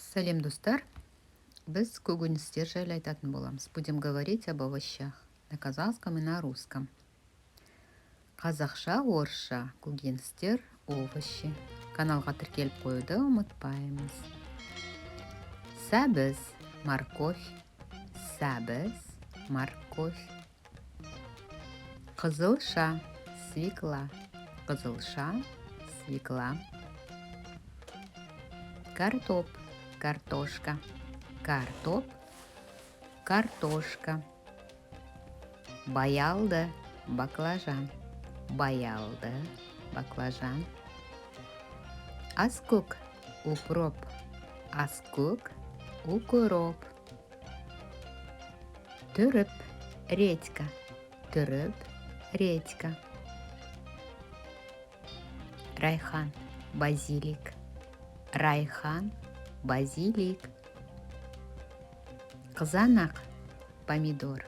Сәлем, достар! Біз көкөністер жайлы айтатын боламыз. Будем говорить об овощах на казахском и на русском. Қазақша, орысша, көкөністер, овощи. Каналға тіркеліп қоюды ұмытпаймыз. Сәбіз, морковь. Сәбіз, морковь. Қызылша, свекла. Қызылша, свекла. Картоп, картошка. Картоп, картошка. Баялды, баклажан. Баялды, баклажан. Аскөк, укроп. Аскөк, укроп. Түріп, редька. Түріп, редька. Райхан, базилик. Райхан, базилик. Қызанақ, помидор.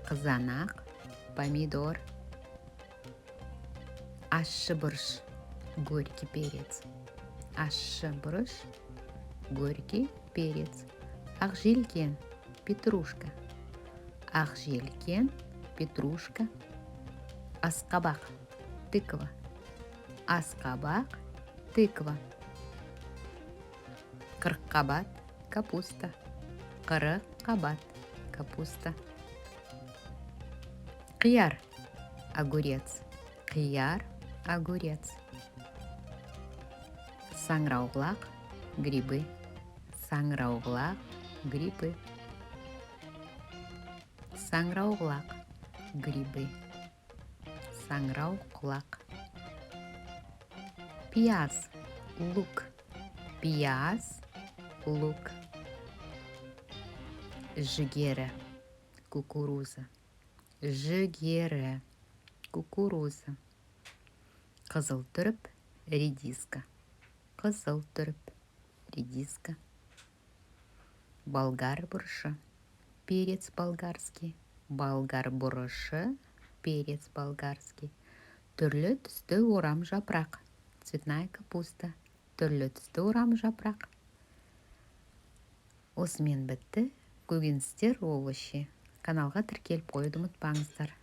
Қызанақ, помидор. Ащы бұрыш, горький перец. Ащы бұрыш, горький перец. Ақжелкен, петрушка. Ақжелкен, петрушка. Асқабақ, тыква. Асқабақ, тыква. Қырыққабат, капуста. Қырыққабат, капуста. Қияр, огурец. Қияр, огурец. Саңырауқұлақ, грибы. Саңырауқұлақ, грибы. Саңырауқұлақ, грибы. Саңырауқұлақ. Пияз, лук. Пияз, лук. Жүгері, кукуруза. Жүгері, кукуруза. Қызыл түріп, редиска. Қызыл түріп, редиска. Болгар бұрышы, перец болгарский. Болгар бұрышы, перец болгарский. Түрлі түсті орам жапырақ, цветная капуста. Түрлі түсті орам жапырақ. Осымен бітті көкөністер, овощи. Каналға тіркеліп қоюды ұмытпаңыздар.